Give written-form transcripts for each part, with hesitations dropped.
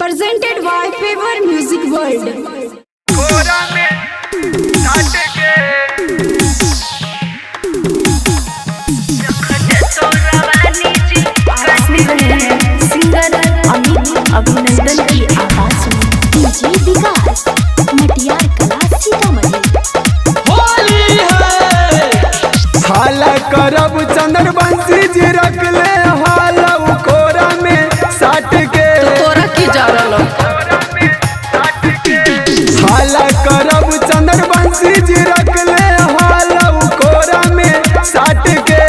Presented by Favor Music World. Singer Amit अभिनंदन की आवाज में डीजे विकास मटियार कला सीतामढ़ी। होली है। हाला करब चंद्रवंशी जी रखले हाला कोरा में साट के। तोरा की जा रहल? हाला करब चंद्रवंशी जी रखले हाला कोरा में साट के।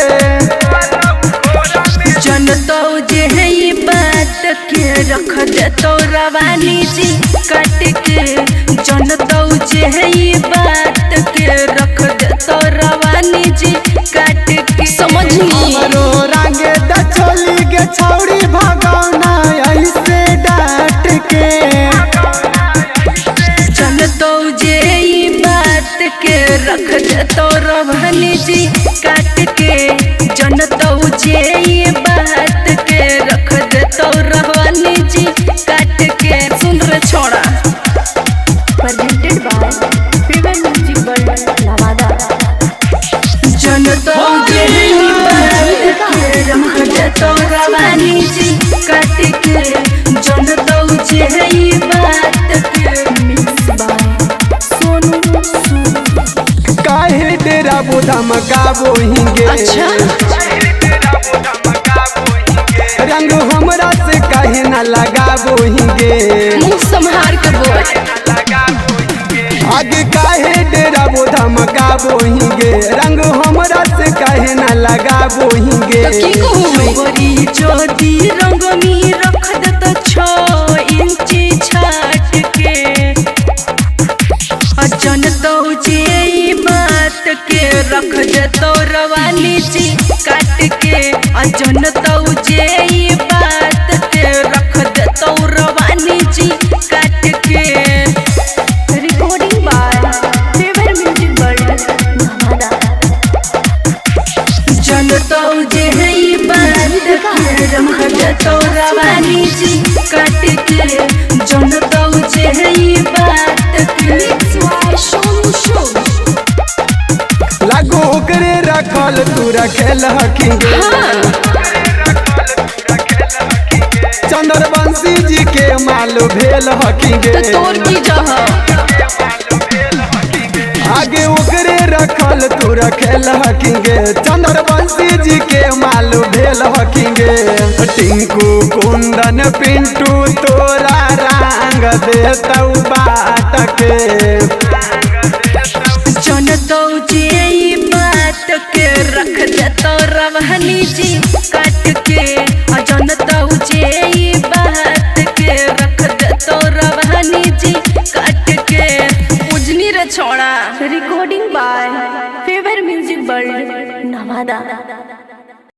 जनतौ जे है ई बात के रख देतौ रवानी जी काट के। जनतौ जे है ई बात के रख देतौ रवानी जी काट के। समझनी। हमरो रंगे द चोली के छौड़ी भगौना ऐसे डांट के। जनतौ जे ई बात के रख देतौ रवानी जी काट के। जनतौ जे ई बात के रख देतौ रवानी जी काट के। सुन रे छोड़ा। Presented by Fever Music World Nawada. जनता जे ई बात के रख देतौ रवानी जी काट के। जनता जे ई बात के। Mix by Sonu Sood. काहे डेरा बुधम गाबो हिंगे। अच्छा। रंग हमरा से काहे ना लगाबो हिंगे। मुंह संहार के बोल। आगे काहे डेरा बोधम गाबो हिंगे, रंग हमरा से काहे ना लगाबो हिंगे। तो की कहू मैं? गोरी ज्योति रंग में रख देत 6 इंची छाट के। जनतौ जे ई बात के रख देतौ रवानी जी काट के। जनतौ जे ई बात के रख देतौ रवानी जी काट के। Recording by Favour Music World Nawada. जनतौ जे ई बात के रख देतौ रवानी जी काट के। जनतौ जे ई बात के। Mix by Sonu Show. लागो ओकरे रखल तू रखेल हकिंगे। चंद्रवंशी जी के माल भेल हकिंगे। तो तोर की जह? आगे ओकरे रखल तू रखेल हकिंगे, चंद्रवंशी जी के माल भेल हकिंगे। टिंकू कुंदन पिंटू तोरा रंग देतौ बाट के। जनतौ जे ई बात के रख देतौ रवानी जी काट के। जनतौ जे ई बात के रख देतौ रवानी जी काट के। उजनी रे छोड़ा। Recording by Favour Music World Nawada.